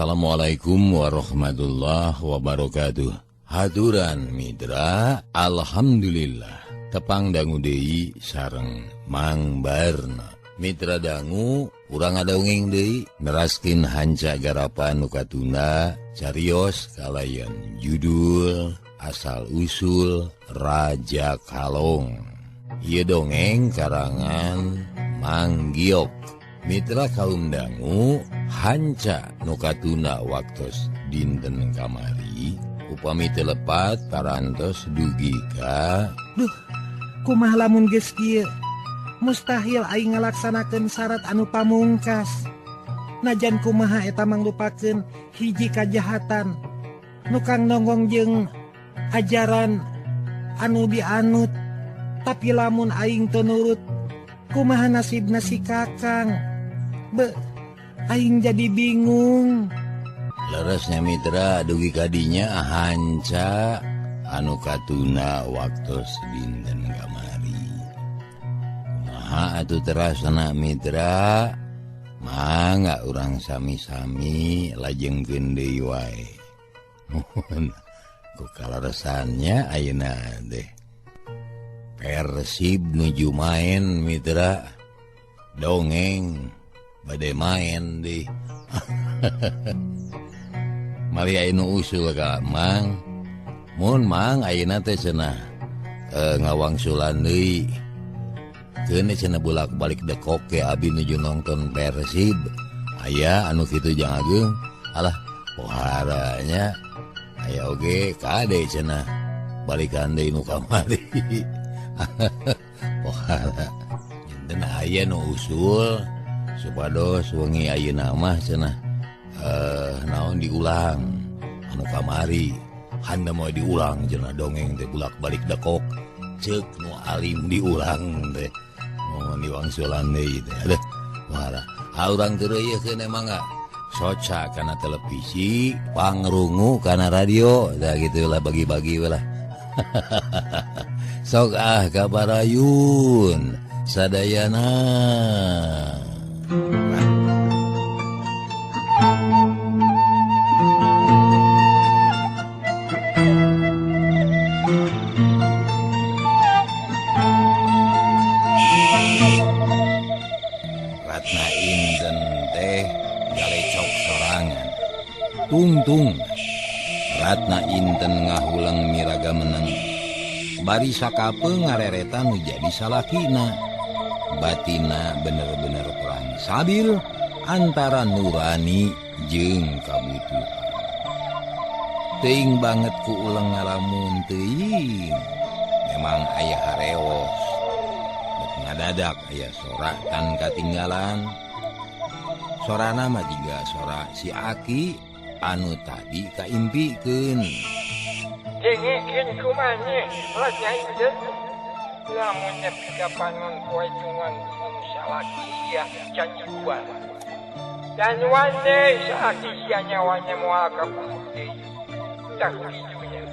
Assalamualaikum warahmatullahi wabarakatuh. Haturan mitra, alhamdulillah tepang dangu deui sareng Mang Barna. Mitra dangu urang ngadongeng deui neraskeun hanca garapan nu katunda carios kalayan judul Asal Usul Raja Kalong. Ieu dongeng karangan Mang Giok. Mitra kaum dangu hanca nu katunda waktos dinten kamari upami teu lepat parantos dugi ka duh kumaha lamun geus kieu mustahil aing ngalaksanakeun syarat anu pamungkas. Najan kumaha eta manglupakeun hiji kajahatan nu kang nonggong jeung ajaran anu dianut, tapi lamun aing teu nurut kumaha nasibna si Kakang. Be, aing jadi bingung. Leresnya mitra dugi kadinya hanca anu katuna waktos dinten kamari. Kumaha atuh terasana mitra? Mangga urang sami-sami lajengkeun deui wae. Mun ku kaleresannya ayeuna teh Persib nuju main mitra, dongeng bade main deh. Mari anu usul ka Mang. Mun Mang ayeuna teh cenah ngawangsulan deui. Keun cenah bolak-balik dekok ke abi nuju nonton Persib. Aya anu kitu jang ageung. Alah poharanya aya oge kade cenah balikan deui nu kamari. Pohara. Janten aya nu usul supados wengi ayeuna mah cenah naon diulang anu kamari handa mau diulang cenah dongeng teh bolak-balik dekok ceuk nu alim diulang teh mun diwangsulan deui teh. Aduh wara urang teu reuyeun mangga soca kana televisi pangrungu kana radio dah gitulah bagi-bagi we lah. Sok ah kabarayun sadayana. Ratna Inten teh galecok sorangan. Tungtung Ratna Inten ngahulang miraga meneng. Bari sakapeung ngareretan nu jadi salakina. Batina bener-bener perang sabil antara nurani jeung kabutuhan. Teuing banget ku uleng ngalamun teuing. Memang aya harewos. Bet ngadadak aya sora tan katinggalan. Sorana mah jiga sora si Aki anu tadi kaimpikeun. Dengekeun kumaha Ratna Inten. Lamun nepi ka panon poe cuman salaki sia can jual. Dan wane salaki sia nyawanya moal kaburu deui. Tah kitunya.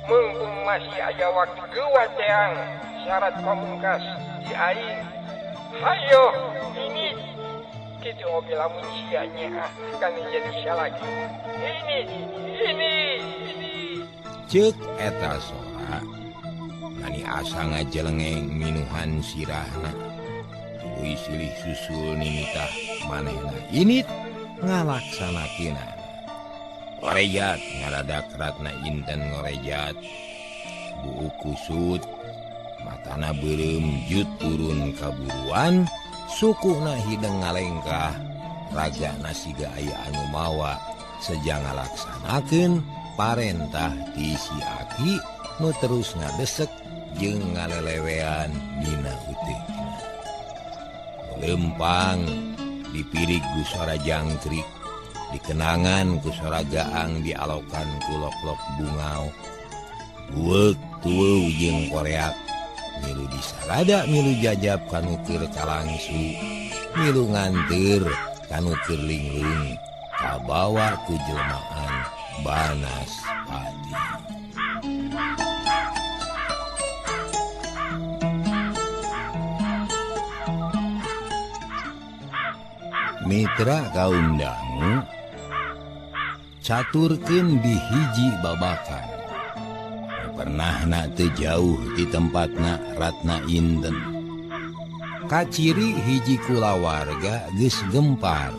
Mumpung masih aya waktu geuwat teang syarat pamungkas di aing. Hayo ini kitu oge lamun sia nyaah kan jadi salaki. Ini ini ini. Ceuk eta sora nani asa ngajelengeng minuhan sirahna. Tuluy silih susul nimitah manehna init ngalaksanakeunana. Ngorejat ngadadak Ratna Inten ngorejat. Buuk kusut matana beureum jut turun kaburuan, sukuna hideng ngalengkah ragana siga aya anu mawa seja ngalaksanakeun parentah ti si Aki nu terus ngadesek jeung ngalelewean dina uteuhna. Lempang dipirig ku sora jangkrik, dikenangan ku sora gaang, dialokan ku lok-lok bungau. Bueuk tueuh jeung koreak, milu disarada milu jajab kanu keur kalangsu, milu nganteur kanu keur linglung, kabawa ku jelmaan Banaspati. Mitra kaum dangu Caturkeun di hiji babakan. Pernahna teu jauh di tempatna Ratna Inten. Kaciri hiji kulawarga geus gempar.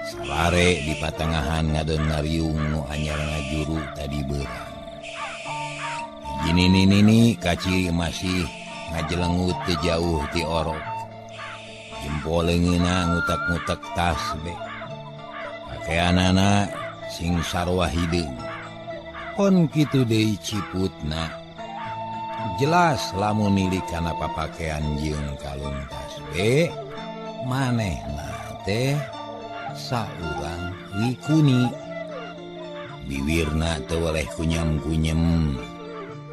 Salare di patengahan ngadon ngariung nu anyar ngajuru tadi beurang. Hiji nini-nini kaciri masih ngajelengut teu jauh ti orok. Jempol leungeunna ngutek-ngutek tasbeh. Pakeanana sing sarua hideung. Kon kitu deui ciputna. Jelas lamun nilik kana papakean jeung kalung tasbeh, manehna teh saurang wikuni. Biwirna teu weleh kunyam-kunyem,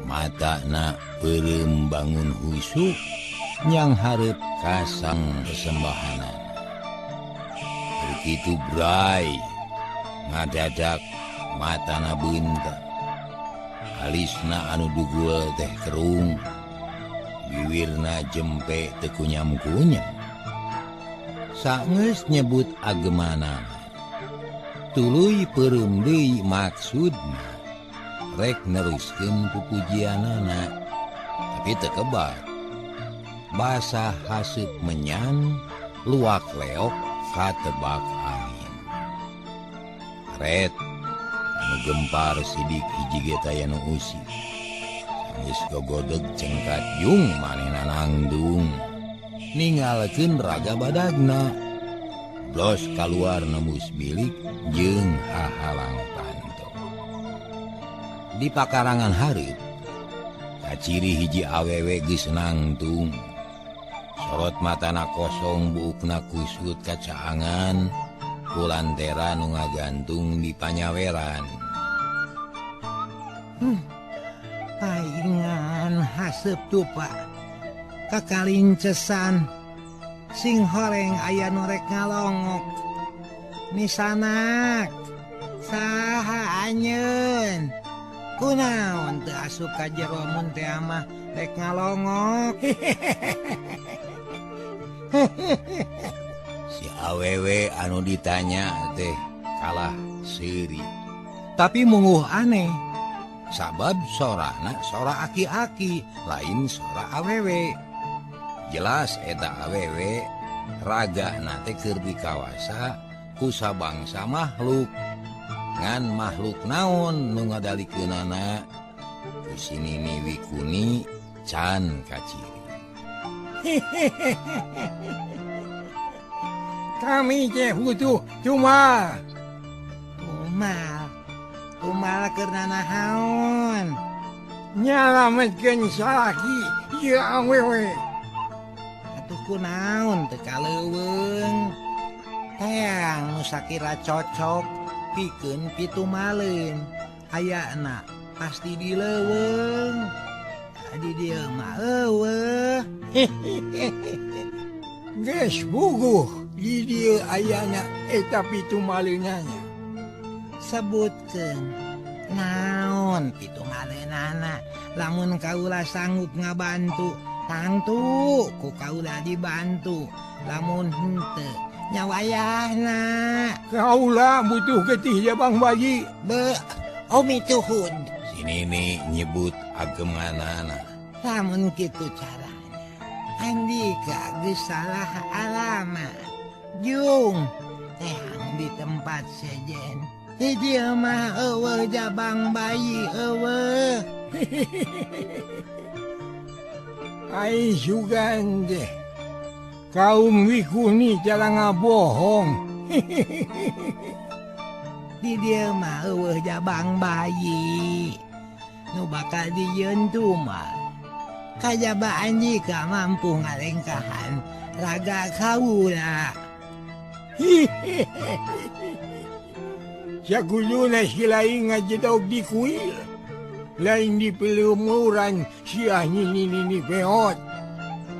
matana peureum bangun husuk nyang hareup ka sang persembahanan. Kitu bray ngadadak matana beunta. Alisna anu dugul teh kerung, biwirna jempe teu kunyam-kunyam. Saeunggeus nyebut agemana, tuluy peureum deui maksudna rek neruskeun pupujianana, tapi teu kebat. Basa haseup menyan luak leok katebak angin. Ret anu gempar sidik hiji ge taya nu usi. Sanggeus gogodeg cengkat jung manehna nangdung. Ningalkeun raga badagna. Blos kaluar nembus bilik jeung hahalang panto. Di pakarangan hareup kaciri hiji awewe geus nangtung. Sorot matana kosong buukna kusut kacaangan ku lantera nu ngagantung di panyaweran. Paingan haseup tupa kakalincesan sing horeng aya nu rek ngalongok. Nisanak saha anjeun? Kunaon teu asup ka jero mun teh mah rek ngalongok. Si awewe anu ditanya teh kalah seuri. Tapi mungguh aneh, sabab sorana sora aki-aki, lain sora awewe. Jelas eta awewe ragana teh keur dikawasa ku sabangsa makhluk. Ngan makhluk naon nu ngadalikeunana? Ku si Nini Wikuni can kaciri. Kami teh butuh tumal. Tumal. Tumal keur nanaon? Nyalametkeun salaki ieu awewe. Atuh kunaon teu kaleuweung? Teang nu sakira cocok pikeun pitumaleun. Ayana pasti di leuweung. Di dieu mah eueuh. Geus buguh di dieu ayana eta pitumaleunana. Sebutkeun naon pitumaleunana? Lamun kaula sanggup ngabantu, tangtu ku kaula dibantu. Lamun henteu nya wayahna. Kaula butuh getih jabang bayi. Be, omi tuhun. Si Nini nyebut agemanana. Lamun kitu caranya, Andika geus salah alamat. Jung, teang di tempat sejen. Di dieu mah eueuh jabang bayi eueuh. Ai sugan deh. Kaum wikuni cara ngabohong. Di dieu mah eueuh jabang bayi. Nu bakal dijieun tumal. Kajaba Andika mampu ngalengkahan raga kaula. Sakuduna si lain ngajedog di kuil. Lain di pelumuran siah nini-nini peot.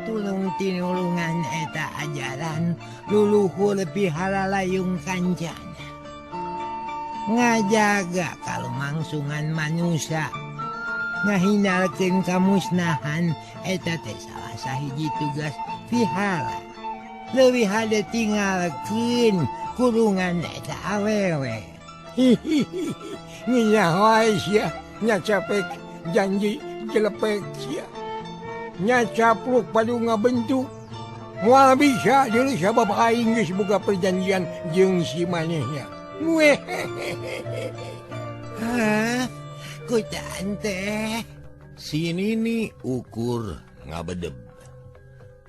Tulung tinulungan eta ajaran luluhur pihara layung kancana. Ngajaga kalumangsungan manusia. Ngahindarkeun kamusnahan eta teh salah sahiji tugas pihara. Leuwih hade tinggalkeun kurungan eta awewe. Hihihi nginyaho wae sia nyacapek janji jelepek sia. Nyacapluk padu ngabentuk. Moal bisa deui sabab aing geus boga perjanjian jeung si manehna. Hah, kucan teh. Si Nini ukur ngabedeb.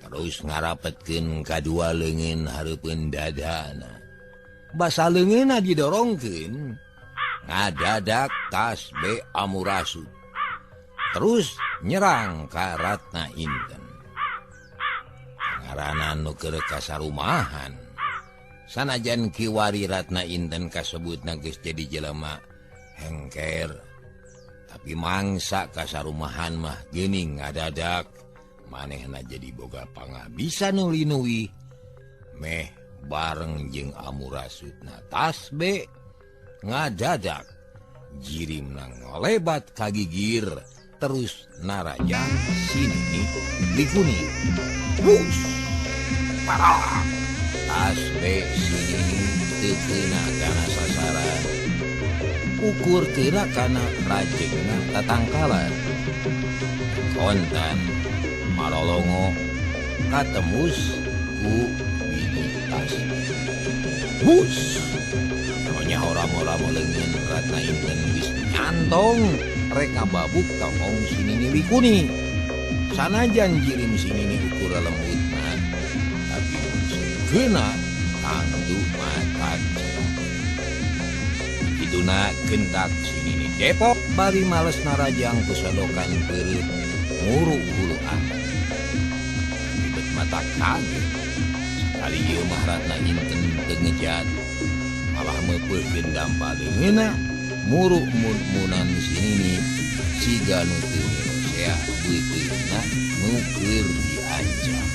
Terus ngarapetkeun kadua leungeun hareupeun dadana. Basa leungeunna didorongkeun, ngadadak tas be amurasut. Terus nyerang ka Ratna Inten. Ngaranna nu keur kasarumahan. Sanajan kiwari Ratna Inten kasebutna geus jadi jelema hengker. Tapi mangsa kasarumahan mah geuning ngadadak manehna jadi boga pangabisa nu linuwih meh bareng jeung amurasutna tasbe ngadadak jirimna ngolebat ka gigir terus narajang sini likuni hus parah tasbe sini teu keuna kana sasaran ukur tira kana rajengna tatangkalan kontan marolongo katemus ku biji tas hus nya ora-ora leungeun Ratna Inten geus nyantong rek ngababuk tongong sinini wikuni sanajan jirim sinini ukur lembutna tapi keuna tangtu mata kituna gentak sinini Depok bari males narajang kusodokan beureut nguru hulu angin ribet mata kaget sekali ieu mah Ratna Inten teu ngejat malah meupeurkeun dampal leungeunna muru mun-munan sinini siga nu teu mirosea beuteungna nu keur diancam.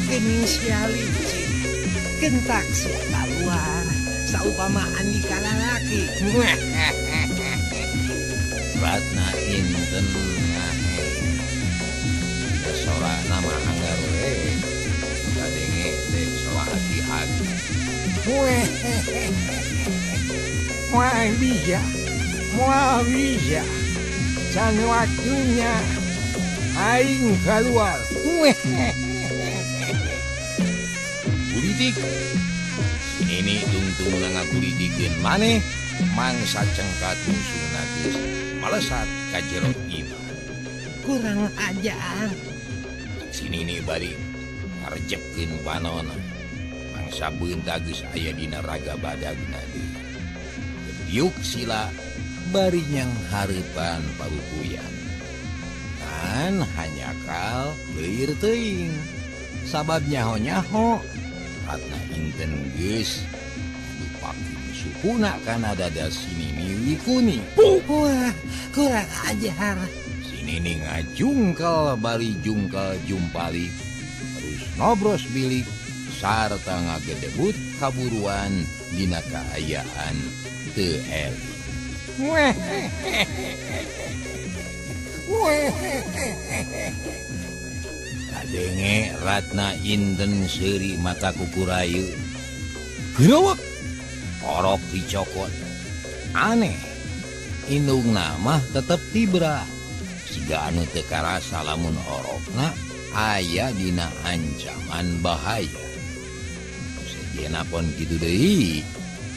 Geuning sia licik gentak sia kaluar saupama andika lalaki. Ratna Inten ngahe sorana mah anggar we kadenge teh soa hati-hati. Moal bisa, moal bisa. Can waktunya aing keluar. Politik ini tungtung ngakulitikeun maneh mangsa cengkat musuhna geus malesat ka jero imah. Kurang ajar. Sini bari ngarejepkeun panona. Mangsa beunta geus aya dina raga badagna deui. Diuk sila bari nyang hareupan parupuyan. Kan hanyakal leuir teuing. Sabab nyaho-nyaho Ratna Inten geus dipakeun sukuna kana dada sinini wikuni. Wah, kurang ajar. Sinini ngajungkal bari jungkal jumpali terus nobros bilik sarta ngagedebut kaburuan dina kaayaan teu eling. Kadenge Ratna Inten seuri mata kukurayu. Gerewek orok dicokot. Aneh. Indungna mah tetep tibra. Siga anu teu karasa lamun orokna aya dina ancaman bahaya. Sejenna pon kitu deui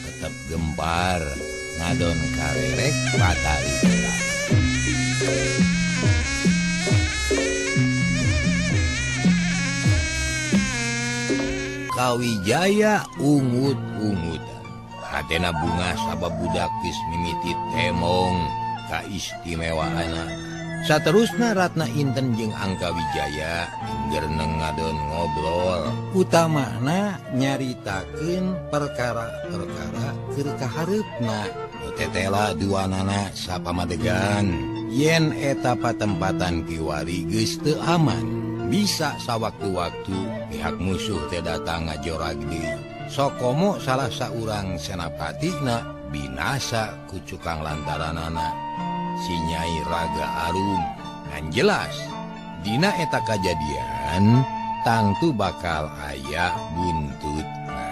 tetep gempar ngadon karerek patarita. Kawijaya ungut-ungutan. Hatena bunga sabab budak geus mimiti temong kaistimewaanna. Saterusna Ratna Inten jeung Angka Wijaya geurneng ngadon ngobrol. Utamana nyaritakeun perkara-perkara keur kahareupna. Nu tetela duanana sapamadegan yen eta patempatan kiwari geus teu aman. Bisa sawaktu-waktu pihak musuh teh datang ngajorag deui. Sokomo salah saurang senapatina binasa ku cukang lantaranana. Si Nyai Raga Arum ngan jelas dina eta kajadian tangtu bakal aya buntutna.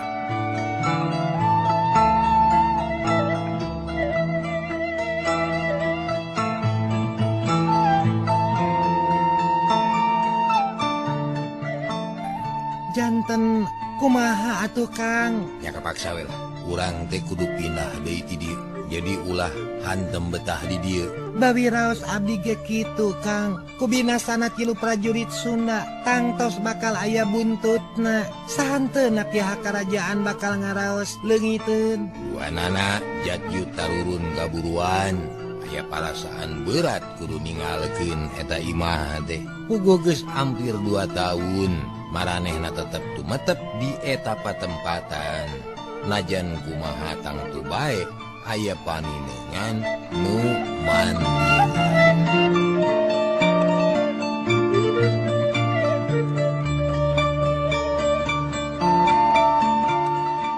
atuh Kang. Nya kapaksa we lah. Urang teh kudu pindah deui ti dieu. Jadi ulah hantem betah di dieu. Bawi raos abdi ge kitu Kang. Kubinasana tilu prajurit Sunda tangtos bakal aya buntutna. Sahanteuna pihak kerajaan bakal ngaraos leungiteun. Duanana jatjut tarurun kaburuan. Aya parasaan berat kudu ninggalkeun eta imah teh. Puguh geus hampir 2 tahun maranehna tetep tumetep di eta patempatan. Najan kumaha tangtu bae aya paninengan nu mandi.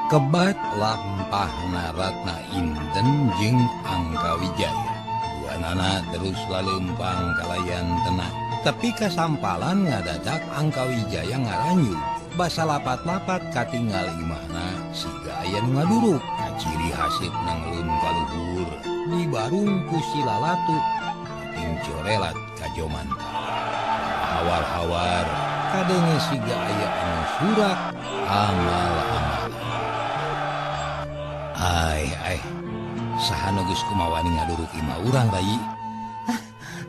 Kebat lampahna Ratna Inten jeung Angkawijaya. Duanana terus lalempang kalayan tenang. Tapi kasampalan ngadadak Angkawijaya ngaranyu. Basa lapat-lapat katinggal imahna siga aya nu ngaduruk. Kaciri haseup nanglun kaluhur dibarung ku si lalatu ting corelat ka jomanta. Hawar-hawar kadenge siga aya anu surak amal-amal. Ai ai saha nu geus kumawani ngaduruk imah urang bayi?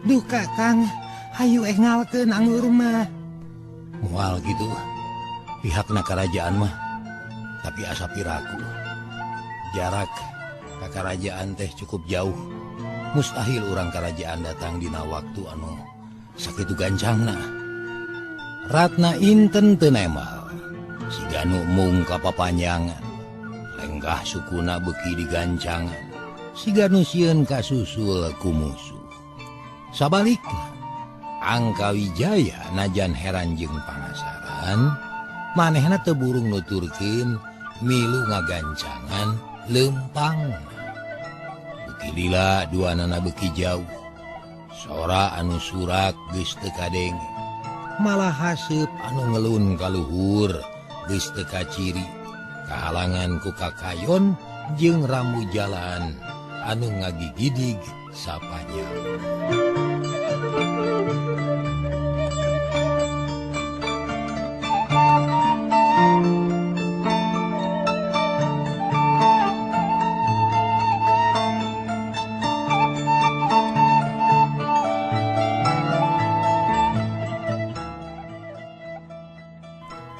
Duka Kang, hayu engalkeun anggur mah. Moal kitu pihakna kerajaan mah, tapi asa piraku jarak ka kerajaan teh cukup jauh. Mustahil urang kerajaan datang dina waktu anu sakitu gancangna. Ratna Inten teu nemal, siga nu mung ka papanjangan. Lenggah sukuna beuki digancangan, siga nu sieun kasusul ku musuh. Sabalikna Angkawijaya najan heran jeung panasaran, manehna teu burung nuturkeun milu ngagancangan lempang. Beuki lila duanana beuki jauh. Sora anu surak geus teu kadenge. Malah haseup anu ngelun kaluhur geus teu kaciri. Kahalangan ku kakayon jeung rambu jalan anu ngagigidig sapanjang.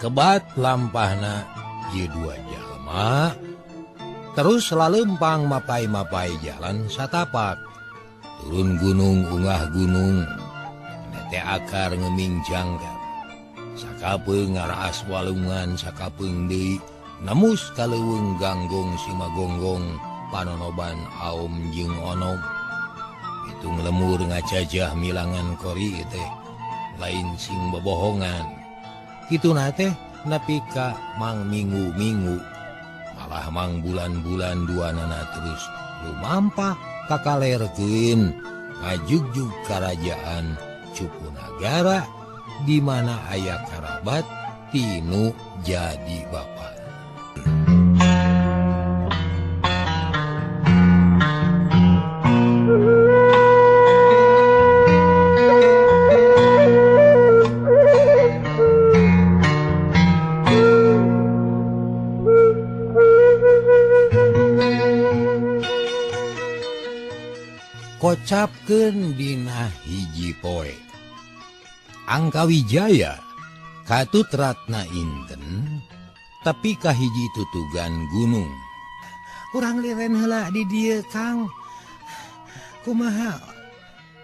Kebat lampahna ieu dua jalma terus lalempang mapai-mapai jalan satapak. Turun gunung unggah gunung nete akar ngeming jangkar. Sakapeung ngaraas walungan sakapeung deui nemus ka leuweung ganggong simagonggong panonoban aom jeung onom. Hitung lemur ngajajah milangan kori teh lain sing bobohongan. Kituna teh nepi ka mang minggu-minggu malah mang bulan-bulan duanana terus lumampah kakalerkeun ngajugjug karajaan Cupunagara di mana aya karabat tinu jadi bapa. Kocapkeun dina hiji poe. Angkawijaya katut Ratna Inten tapi ka hiji tutugan gunung. Urang liren heula di dieu Kang. Kumaha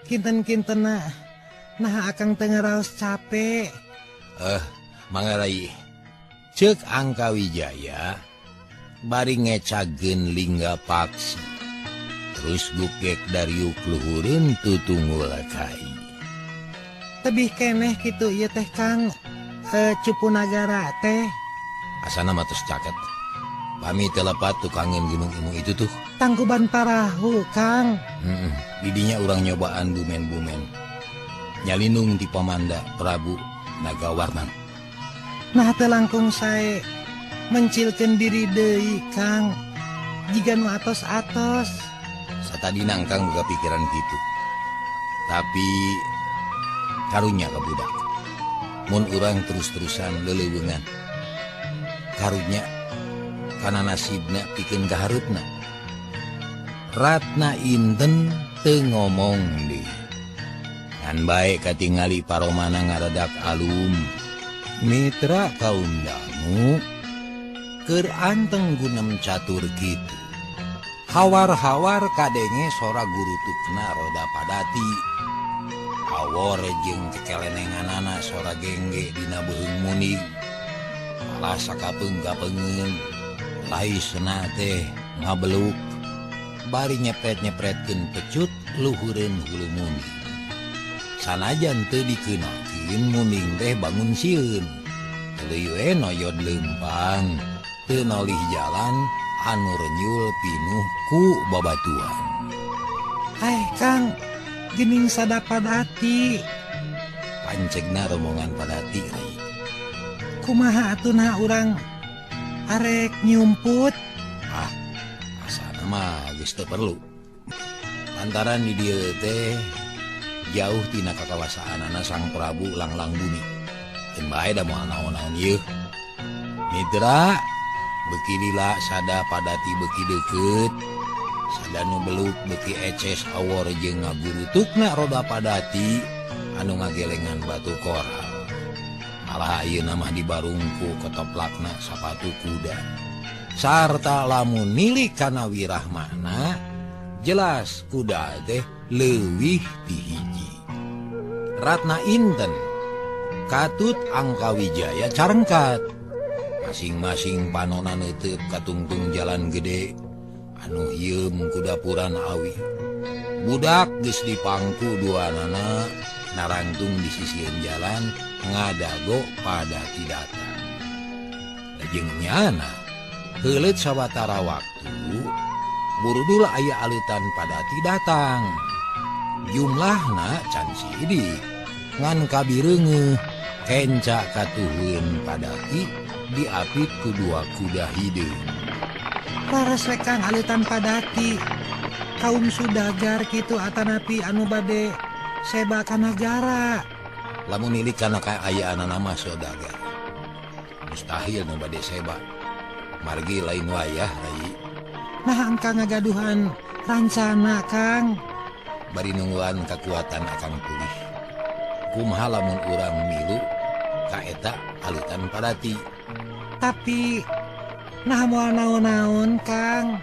kinten-kintenna naha akang teu ngaraos capek. Mangga rai. Ceuk Angkawijaya bari ngecageun lingga paksi. Terus gugek dariuk luhureun tutunggul kai. Tebih keneh kitu ieu teh Kang, Cupunagara teh. Asana mah tos caket. Pami teu lepat tukangin gunung ilmu itu tuh. Tangkuban parahu Kang. Didinya urang nyobaan bumen-bumen. Nyalinung di pamanda Prabu Nagawarman. Nah teu langkung sae mencilkeun diri deui Kang. Jiga nu atos-atos. Satadina Kang boga pikiran gitu. Tapi karunya ka budak. Mun urang terus-terusan leleuweungan. Karunya kana nasibna pikeun kahareupna. Ratna Inten teu ngomong deui. Ngan bae katingali paromana ngaradak alum. Mitra kaum dangu keur anteng gunem catur kitu. Hawar-hawar kadenge sora gurutukna roda padati. Awor jeung kekelenenganana sora gengge dina beuheung muning. Malah sakapeung-kapeungeun laisna teh ngabeluk bari nyepret-nyepretkeun pecut luhureun hulu muning. Sanajan teu dikeunakeun muning teh bangun sieun. Tuluy we noyod leumpang teu nolih jalan anu renyul pinuh ku babatuan. Hai Kang, gening sada padati. Pancegna rombongan padati rai. Kumaha atuh urang arek nyumput? Ah, asana mah geus teu perlu. Lantaran di dieu teh jauh tina kakawasaanana Sang Prabu Langlang Bumi. Keun bae da moal naon-naon ieu. Mitra beuki lila sada padati beuki deukeut. Sada nu beluk beuki eces awor jeung ngagurutukna roda padati anu ngagelengan batu koral. Malah ayeuna mah dibarungku kotoplakna sapatu kuda. Sarta lamun milik kana wirahmana jelas kuda teh leuwih ti hiji. Ratna Inten katut Angkawijaya carengkat. Masing-masing panona neuteub katungtung jalan gede anu hieum ku dapuran awi. Budak geus dipangku duanana narangtung di sisieun jalan ngadago padati datang. Lajeng nyana heuleut sawatara waktu burudul aya aleutan padati datang. Jumlahna can sidik ngan kabireungeuh kenca katuhun padati diapit ku dua kuda hideung. Laras we Kang aleutan padati. Kaum sudagar kitu atanapi anu bade seba ka nagara. Lamun nilik kana kaayaanana mah saudagar. Mustahil nu bade seba. Margi lain wayah rai. Nah angka ngagaduhan rancana Kang. Bari nungguan kakuatan akang pulih. Kumaha lamun urang milu ka eta aleutan padati. Tapi nah moal naon-naon Kang.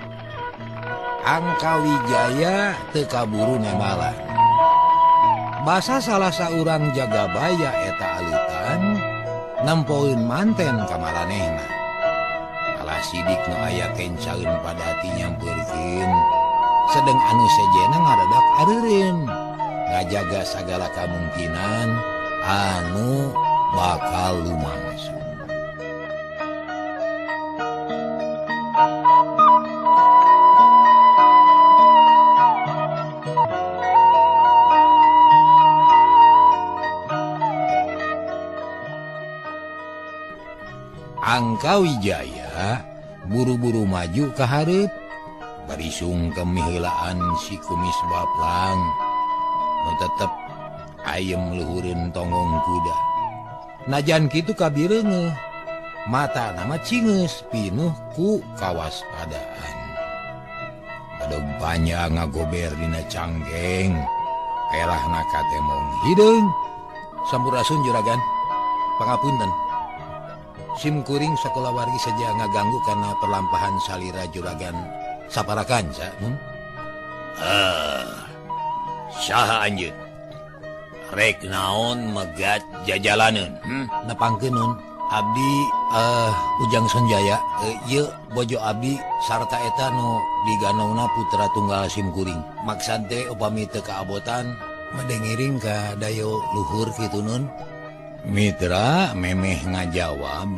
Angkawijaya teu kaburu nemalan. Basa salah saurang jagabaya eta aleutan nempoeun manten ka maranehna. Malah sidik nu aya kencaeun padati nyampeurkeun. Sedeng anu sejena ngadadak areureun ngajaga sagala kamungkinan anu bakal lumangsung. Angkawijaya buru-buru maju ka hareup bari sungkem miheulaan si kumis baplang nu tetep ayem luhureun tonggong kuda. Najan kitu kabireungeuh mata nama cingeus pinuh ku kawaspadaan. Badog panjang ngagober dina canggeng perahna katemong hideung. Sampurasun juragan, pangapunten. Sim kuring sakola wargi saja ngaganggu karena perlampahan salira juragan saparakanca. Saha anjeun? Rek naon megat jajalaneun? Nepangkeun nun. Abdi Ujang Sonjaya, ieu bojo abdi sarta eta nu diganongna putra tunggal sim kuring. Maksad teh upami teu kaabotan made ngiring ka dayo luhur kitu nun. Mitra memeh ngajawab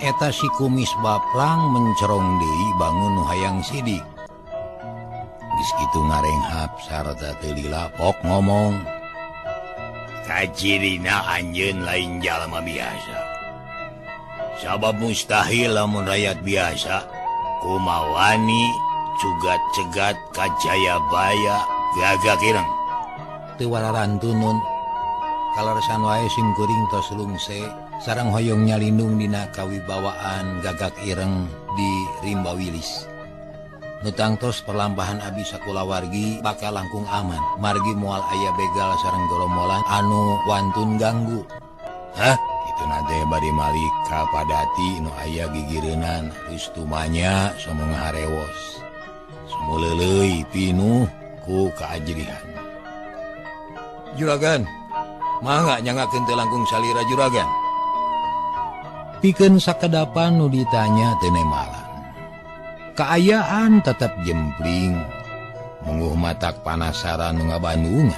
eta si kumis baplang mencerong deui bangun nu hayang sidik. Geus kitu ngarenghap sarta teu lila pok ngomong. Kacirina anjeun lain jalma biasa. Sabab mustahil lamun rakyat biasa kumawani cugat-cegat ka Jayabaya gagak ireng. Teu wararantu nun. Kaleresan wae sim kuring tos lungse Sareng hoyong nyalindung dina kawibawaan gagak ireng di Rimba Wilis. Nu tangtos perlampahan abi sakulawargi bakal langkung aman. Margi moal aya begal sareng goromolan anu wantun ganggu. Hah? Kitu na teh bari malik ka Padati nu aya gigireunan geus tumanya somo ngaharewos. Somo leuleui pinuh ku kaajrihan. Juragan, mangga nyangakeun teh langkung salira juragan. Pikeun sakedapan nu ditanya teu nemalan. Kaayaan tetep jempling, mungguh matak panasaran nu ngabandungan.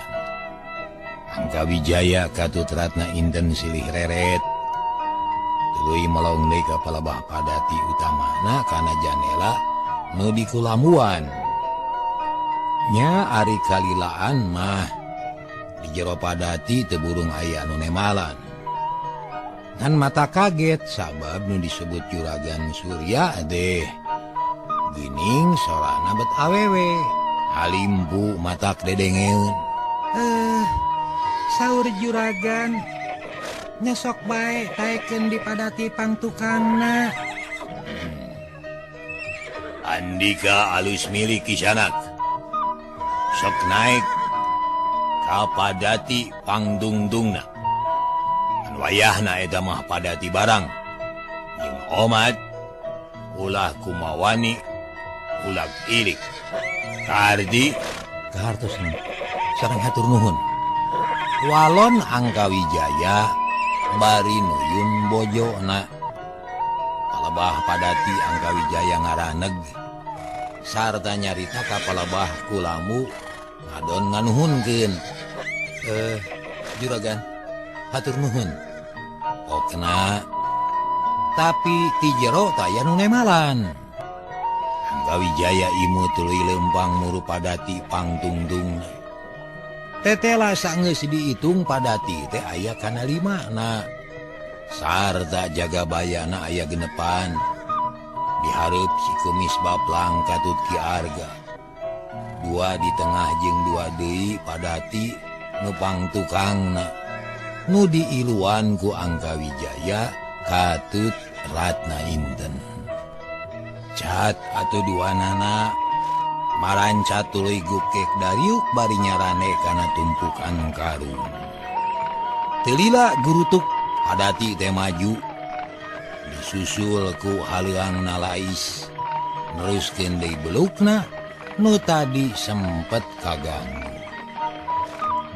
Angka Wijaya katut Ratna Inten silih reret. Tuluy melong deui ka palebah Padati utamana kana janela nu dikulamuan. Nya ari kalilaan mah di jero Padati teu burung aya anu nemalan. Ngan mata kaget sabab nu disebut Juragan Surya deh. Geuning sorana bet awewe, halimpu matak dedengeun. Saur juragan nyesok bae taekeun di Padati pangtukangna. Andika alus milik kisanak. Sok naik ka Padati pangdungdungna. An wayahna eta mah Padati barang. Jeung omat ulah kumawani ulah ilik. Kardi kahartos sareng hatur nuhun. Walon Angka Wijaya bari nuyun bojona. Palebah Padati Angka Wijaya ngaraneg sarta nyarita ka palebah kulamu ngadon nganuhunkeun. Juragan hatur nuhun. Okna tapi ti jero taya nu nemalan. Angka Wijaya imu tuluy leumpang muru Padati pangtungtungna. Tetela sanggeus diitung Padati teh aya kana 5 na. Sarta jaga bayana aya genepan. Dihareup si kumis baplang katut Ki Arga. 2 di tengah jeung 2 deui Padati nu pangtukangna. Nu diiluan ku Angka Wijaya katut Ratna Inten. Cat atuh duanana marancat tuluy gukek dariuk bari nyarane kana tumpukan karung. Teu lila gurutuk Padati teh maju disusul ku haleuangna lais neruskeun deui belukna nu tadi sempet kaganggu.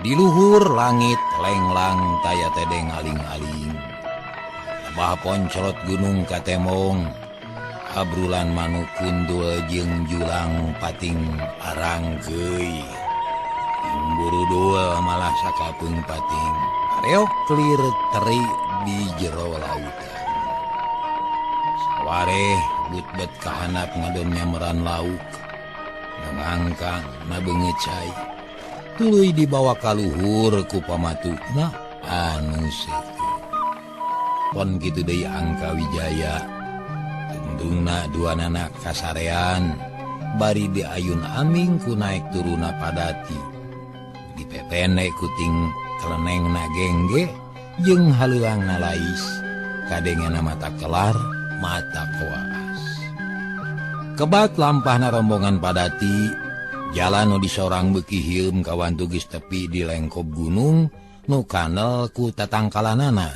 Di luhur langit lenglang taya tedeng aling-aling. Lebah poncrot gunung katemong. Abrulan manuk kundul jeung julang pating arangkeuy. Burudul malah sakapeung pating. Reok clear teri di jero lautan. Sawareh butbet kahanap ngadon nyameran lauk. Ngangkang na beungeut cai. Tuluy dibawa ka luhur ku pamatukna anu seukeuh. Pon kitu deui Angka Wijaya. Tungtungna duanana kasarean bari diayun aming ku naik turuna Padati. Dipepene ku ting kelenengna gengge jeung haleuangna lais. Kadengena mata kelar, mata koas. Kebat lampahna rombongan Padati, jalan nu disorang beuki hieum kawantu geus tepi di lengkob gunung nu kanel ku tatangkalanana.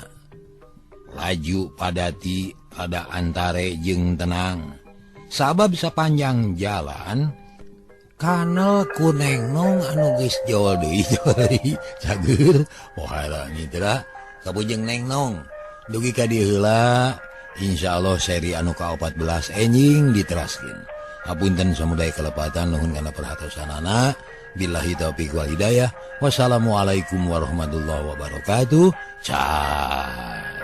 Laju Padati ada antare jeung tenang. Sabab sapanjang jalan kanel ku nengnong anu geus jol deui cager pohara mitra kabujeng nengnong dugi ka dieu heula. Insyaallah seri anu ka-14 enjing diteraskeun. Hapunten samudaya kelepatan, nuhun kana perhatosanana. Billahi taufiq wal hidayah. Wassalamualaikum warahmatullahi wabarakatuh. Cah.